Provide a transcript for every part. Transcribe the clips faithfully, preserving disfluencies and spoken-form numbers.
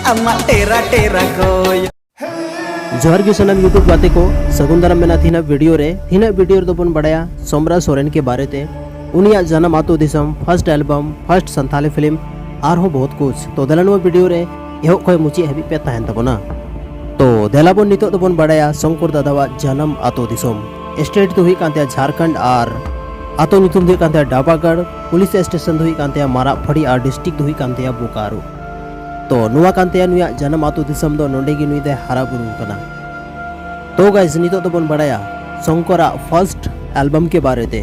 ᱟᱢᱟᱜ ᱴᱮᱨᱟ ᱴᱮᱨᱟ ᱠᱚᱭ᱾ ᱡᱚᱦᱟᱨ ᱜᱮ ᱥᱟᱱᱟᱢ YouTube ᱜᱟᱛᱮ ᱠᱚ, ᱥᱟᱹᱜᱩᱱ ᱫᱟᱨᱟᱢ ᱢᱮᱱᱟᱜ ᱛᱤᱦᱤᱧᱟᱜ ᱵᱷᱤᱰᱤᱭᱳ ᱨᱮ᱾ ᱛᱤᱦᱤᱧᱟᱜ ᱵᱷᱤᱰᱤᱭᱳ ᱨᱮᱫᱚ ᱵᱚᱱ ᱵᱟᱲᱟᱭᱟ ᱥᱚᱢᱨᱟ ᱥᱚᱨᱮᱱ ᱠᱮ ᱵᱟᱨᱮ ᱛᱮ, ᱩᱱᱤᱭᱟᱜ ᱡᱟᱱᱟᱢ ᱟᱛᱳ ᱫᱤᱥᱚᱢ, first album, first Santali film, ᱟᱨᱦᱚᱸ ᱵᱚᱦᱩᱛ ᱠᱩᱪ᱾ ᱛᱚ ᱫᱮᱞᱟ ᱱᱚᱣᱟ ᱵᱷᱤᱰᱤᱭᱳ ᱨᱮ ᱮᱦᱚᱵ ᱠᱷᱚᱱ ᱢᱩᱪᱟᱹᱫ ᱦᱟᱹᱵᱤᱡ ᱯᱮ ᱛᱟᱦᱮᱱ ᱛᱟᱵᱚᱱᱟ᱾ ᱛᱚ ᱫᱮᱞᱟ ᱵᱚᱱ ᱱᱤᱛᱚᱜ ᱫᱚᱵᱚᱱ ᱵᱟᱲᱟᱭᱟ ᱥᱚᱝᱠᱚᱨ ᱫᱟᱫᱟᱣᱟᱜ ᱡᱟᱱᱟᱢ ᱟᱛᱳ ᱫᱤᱥᱚᱢ᱾ ᱥᱴᱮᱴ ᱫᱚ ᱦᱩᱭᱩᱜ ᱠᱟᱱ ᱛᱟᱭᱟ ᱡᱷᱟᱲᱠᱷᱚᱸᱰ ᱟᱨ ᱟᱛᱳ ᱧᱩᱛᱩᱢ ᱫᱚ ᱦᱩᱭᱩᱜ ᱠᱟᱱ ᱛᱟᱭᱟ ᱰᱟᱵᱟᱜᱟᱲ, ᱯᱩᱞᱤᱥ ᱥᱴᱮᱥᱚᱱ ᱫᱚ ᱦᱩᱭᱩᱜ ᱠᱟᱱ ᱛᱟᱭᱟ ᱢᱟᱨᱟᱜ ᱯᱷᱟᱹᱲᱤ ᱟᱨ ᱰᱤᱥᱴᱨᱤᱠᱴ ᱫᱚ ᱦᱩᱭᱩᱜ ᱠᱟᱱ ᱛᱟᱭᱟ ᱵᱳᱠᱟᱨᱳ᱾ ᱛᱚ ᱱᱚᱣᱟ ᱠᱟᱱ ᱛᱟᱭᱟ ᱱᱩᱭᱟᱜ ᱡᱟᱱᱟᱢ ᱟᱛᱳ ᱫᱤᱥᱚᱢ ᱫᱚ, ᱱᱚᱸᱰᱮ ᱜᱮ ᱱᱩᱭ ᱫᱚᱭ ᱦᱟᱨᱟ ᱵᱩᱨᱩ ᱟᱠᱟᱱᱟ᱾ ᱛᱚ ᱜᱟᱭᱥ, ᱱᱤᱛᱚᱜ ᱫᱚᱵᱚᱱ ᱵᱟᱲᱟᱭᱟ ᱥᱚᱝᱠᱚᱨᱟᱜ ᱯᱷᱟᱨᱥᱴ ᱮᱞᱵᱟᱢ ᱠᱮ ᱵᱟᱨᱮ ᱛᱮ᱾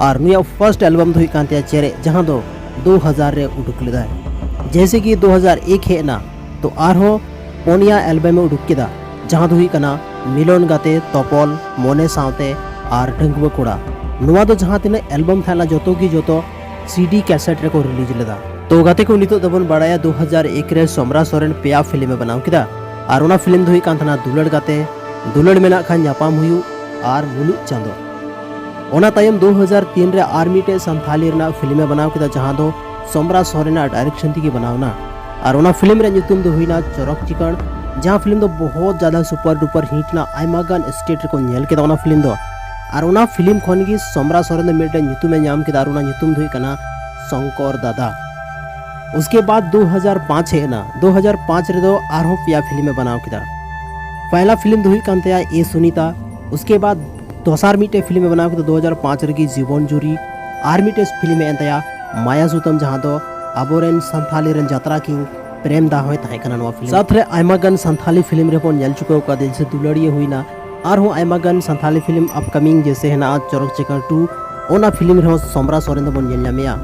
ᱟᱨ ᱱᱩᱭᱟᱜ ᱯᱷᱟᱨᱥᱴ ᱮᱞᱵᱟᱢ ᱫᱚ ᱦᱩᱭᱩᱜ ᱠᱟᱱ ᱛᱟᱭᱟ ᱪᱮᱨᱮᱡ, ᱡᱟᱦᱟᱸ ᱫᱚ ᱫᱩ ᱦᱟᱡᱟᱨ ᱨᱮ ᱩᱰᱩᱠ ᱞᱮᱫᱟᱭ᱾ ᱡᱮᱭᱥᱮ ᱠᱤ ᱫᱩ ᱦᱟᱡᱟᱨ ᱮᱠ ᱦᱮᱡ ᱮᱱᱟ, ᱛᱚ ᱟᱨᱦᱚᱸ ᱯᱚᱱᱭᱟ ᱮᱞᱵᱟᱢ ᱮ ᱩᱰᱩᱠ ᱠᱮᱫᱟ, ᱡᱟᱦᱟᱸ ᱫᱚ ᱦᱩᱭᱩᱜ ᱠᱟᱱᱟ ᱢᱤᱞᱚᱱ ᱜᱟᱛᱮ, ᱛᱚᱯᱚᱞ, ᱢᱚᱱᱮ ᱥᱟᱶᱛᱮ ᱟᱨ ᱰᱟᱺᱜᱩᱣᱟᱹ ᱠᱚᱲᱟ᱾ ᱱᱚᱣᱟ ᱫᱚ ᱡᱟᱦᱟᱸ ᱛᱤᱱᱟᱹᱜ ᱮᱞᱵᱟᱢ ᱛᱟᱦᱮᱸ ᱞᱮᱱᱟ, ᱡᱚᱛᱚ ᱜᱮ ᱡᱚᱛᱚ ᱥᱤᱰᱤ ᱠᱮᱥᱮᱴ ᱨᱮᱠᱚ ᱨᱤᱞᱤᱡᱽ ᱞᱮᱫᱟ᱾ ᱛᱚ ᱜᱟᱛᱮ ᱠᱚ, ᱱᱤᱛᱚᱜ ᱫᱚᱵᱚᱱ ᱵᱟᱲᱟᱭᱟ ᱫᱩ ᱦᱟᱡᱟᱨ ᱮᱠ ᱨᱮ ᱥᱚᱢᱨᱟ ᱥᱚᱨᱮᱱ ᱯᱮᱭᱟ ᱯᱷᱤᱞᱢ ᱮ ᱵᱮᱱᱟᱣ ᱠᱮᱫᱟ᱾ ᱟᱨ ᱚᱱᱟ ᱯᱷᱤᱞᱢ ᱫᱚ ᱦᱩᱭᱩᱜ ᱠᱟᱱ ᱛᱟᱦᱮᱱᱟ ᱫᱩᱞᱟᱹᱲ ᱜᱟᱛᱮ, ᱫᱩᱞᱟᱹᱲ ᱢᱮᱱᱟᱜ ᱠᱷᱟᱱ ᱧᱟᱯᱟᱢ ᱦᱩᱭᱩᱜ ᱟᱨ ᱢᱩᱞᱩᱡ ᱪᱟᱸᱫᱚ᱾ ᱚᱱᱟ ᱛᱟᱭᱚᱢ ᱫᱩ ᱦᱟᱡᱟᱨ ᱛᱤᱱ ᱨᱮ ᱟᱨ ᱢᱤᱫᱴᱮᱡ ᱥᱟᱱᱛᱷᱟᱞᱤ ᱨᱮᱱᱟᱜ ᱯᱷᱤᱞᱢ ᱮ ᱵᱮᱱᱟᱣ ᱠᱮᱫᱟ, ᱡᱟᱦᱟᱸ ᱫᱚ ᱥᱚᱢᱨᱟ ᱥᱚᱨᱮᱱᱟᱜ ᱰᱟᱭᱨᱮᱠᱥᱚᱱ ᱛᱮᱜᱮ ᱵᱮᱱᱟᱣ ᱮᱱᱟ᱾ ᱟᱨ ᱚᱱᱟ ᱯᱷᱤᱞᱢ ᱨᱮᱭᱟᱜ ᱧᱩᱛᱩᱢ ᱫᱚ ᱦᱩᱭᱱᱟ ᱪᱚᱨᱚᱠ ᱪᱤᱠᱟᱹᱲ, ᱡᱟᱦᱟᱸ ᱯᱷᱤᱞᱢ ᱫᱚ ᱵᱚᱦᱩᱛ ᱡᱟᱫᱟ ᱥᱩᱯᱟᱨ ᱰᱩᱯᱟᱨ ᱦᱤᱴ ᱮᱱᱟ, ᱟᱭᱢᱟ ᱜᱟᱱ ᱥᱴᱮᱴ ᱨᱮᱠᱚ ᱧᱮᱞ ᱠᱮᱫᱟ ᱚᱱᱟ ᱯᱷᱤᱞᱢ ᱫᱚ᱾ ᱟᱨ ᱚᱱᱟ ᱯᱷᱤᱞᱢ ᱠᱷᱚᱱ ᱜᱮ ᱥᱚᱢᱨᱟ ᱥᱚᱨᱮᱱ ᱫᱚ ᱢᱤᱫᱴᱮᱱ ᱧᱩᱛᱩᱢ ᱮ ᱧᱟᱢ ᱠᱮᱫᱟ, ᱟᱨ ᱚᱱᱟ ᱧᱩᱛᱩᱢ ᱫᱚ ᱦᱩᱭᱩᱜ ᱠᱟᱱᱟ ᱥᱚᱝᱠᱚᱨ ᱫᱟᱫᱟ᱾ ᱩᱥᱠᱮ ᱵᱟᱫ ᱫᱩ ᱦᱟᱡᱟᱨ ᱯᱟᱸᱪ ᱦᱮᱡ ᱮᱱᱟ᱾ ᱫᱩ ᱦᱟᱡᱟᱨ ᱯᱟᱸᱪ ᱨᱮᱫᱚ ᱟᱨᱦᱚᱸ ᱯᱮᱭᱟ ᱯᱷᱤᱞᱢ ᱮ ᱵᱮᱱᱟᱣ ᱠᱮᱫᱟ᱾ ᱯᱚᱭᱞᱟ ᱯᱷᱤᱞᱢ ᱫᱚ ᱦᱩᱭᱩᱜ ᱠᱟᱱ ᱛᱟᱭᱟ ᱮ ᱥᱩᱱᱤᱛᱟ᱾ ᱩᱥᱠᱮ ᱵᱟᱫ ᱫᱚᱥᱟᱨ ᱢᱤᱫᱴᱮᱡ ᱯᱷᱤᱞᱢ ᱮ ᱵᱮᱱᱟᱣ ᱠᱮᱫᱟ ᱫᱩ ᱦᱟᱡᱟᱨ ᱯᱟᱸᱪ ᱨᱮᱜᱮ, ᱡᱤᱵᱚᱱ ᱡᱩᱨᱤ᱾ ᱟᱨ ᱢᱤᱫᱴᱮᱡ ᱯᱷᱤᱞᱢ ᱦᱮᱡ ᱮᱱ ᱛᱟᱭᱟ ᱢᱟᱭᱟ ᱥᱩᱛᱟᱢ, ᱡᱟᱦᱟᱸ ᱫᱚ ᱟᱵᱚᱨᱮᱱ ᱥᱟᱱᱛᱷᱟᱞᱤ ᱨᱮᱱ ᱡᱟᱛᱨᱟ ᱠᱤᱝ ᱯᱨᱮᱢ ᱫᱟ ᱦᱚᱸᱭ ᱛᱟᱦᱮᱸ ᱠᱟᱱᱟ ᱱᱚᱣᱟ ᱯᱷᱤᱞᱢ᱾ ᱥᱟᱛ ᱨᱮ ᱟᱭᱢᱟ ᱜᱟᱱ ᱥᱟᱱᱛᱷᱟᱞᱤ ᱯᱷᱤᱞᱢ ᱨᱮᱵᱚᱱ ᱧᱮᱞ ᱪᱩᱠᱟᱹᱣ ᱠᱟᱫᱮᱭᱟ, ᱡᱮᱭᱥᱮ ᱫᱩᱞᱟᱹᱲᱤᱭᱟᱹ ᱦᱩᱭᱱᱟ, ᱟᱨᱦᱚᱸ ᱟᱭᱢᱟ ᱜᱟᱱ ᱥᱟᱱᱛᱷᱟᱞᱤ ᱯᱷᱤᱞᱢ ᱟᱯᱠᱟᱢᱤᱝ, ᱡᱮᱭᱥᱮ ᱦᱮᱱᱟᱜᱼᱟ ᱪᱚᱨᱚᱠ ᱪᱤᱠᱟᱹᱲ ᱴᱩ, ᱚᱱᱟ ᱯᱷᱤᱞᱢ ᱨᱮᱦᱚᱸ ᱥᱚᱢᱨᱟ ᱥᱚᱨᱮᱱ ᱫᱚᱵᱚᱱ ᱧᱮᱞ ᱧᱟᱢᱮᱭᱟ᱾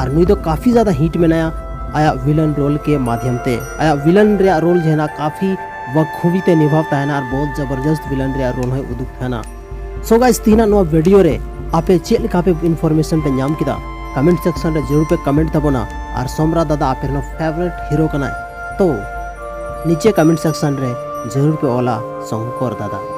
ᱟᱨ ᱱᱩᱭ ᱫᱚ ᱠᱟᱯᱷᱤ ᱡᱟᱫᱟ ᱦᱤᱴ ᱢᱮᱱᱟᱭᱟ ᱟᱭᱟᱜ ᱵᱷᱤᱞᱮᱱ ᱨᱳᱞ ᱠᱮ ᱢᱟᱫᱷᱭᱚᱢ ᱛᱮ᱾ ᱟᱭᱟᱜ ᱵᱷᱤᱞᱮᱱ ᱨᱮᱭᱟᱜ ᱨᱳᱞ ᱡᱟᱦᱟᱸ ᱠᱟᱯᱷᱤ ᱵᱟᱠᱷᱩᱵᱤ ᱛᱮ ᱱᱤᱵᱷᱟᱣ ᱛᱟᱦᱮᱱᱟ ᱟᱨ ᱵᱚᱦᱩᱛ ᱡᱚᱵᱚᱨᱡᱚᱥᱛ ᱵᱷᱤᱞᱮᱱ ᱨᱮᱭᱟᱜ ᱨᱳᱞ ᱦᱚᱸᱭ ᱩᱫᱩᱜ ᱛᱟᱦᱮᱱᱟ᱾ ᱥᱳ ᱜᱟᱭᱥ, ᱛᱤᱦᱤᱧᱟᱜ ᱱᱚᱣᱟ ᱵᱷᱤᱰᱤᱭᱳ ᱨᱮ ᱟᱯᱮ ᱪᱮᱫ ᱞᱮᱠᱟ ᱯᱮ ᱤᱱᱯᱷᱚᱨᱢᱮᱥᱚᱱ ᱯᱮ ᱧᱟᱢ ᱠᱮᱫᱟ, ᱠᱚᱢᱮᱱᱴ ᱥᱮᱠᱥᱚᱱ ᱨᱮ ᱡᱟᱹᱨᱩᱲ ᱯᱮ ᱠᱚᱢᱮᱱᱴ ᱛᱟᱵᱚᱱᱟ᱾ ᱟᱨ ᱥᱚᱢᱨᱟ ᱫᱟᱫᱟ ᱟᱯᱮ ᱨᱮᱱ ᱯᱷᱮᱵᱟᱨᱮᱴ ᱦᱤᱨᱳ ᱠᱟᱱᱟᱭ, ᱛᱚ ᱱᱤᱪᱮ ᱠᱚᱢᱮᱱᱴ ᱥᱮᱠᱥᱚᱱ ᱨᱮ ᱡᱟᱹᱨᱩᱲ ᱯᱮ ᱚᱞᱟ ᱥᱚᱝᱠᱚᱨ ᱫᱟᱫᱟ᱾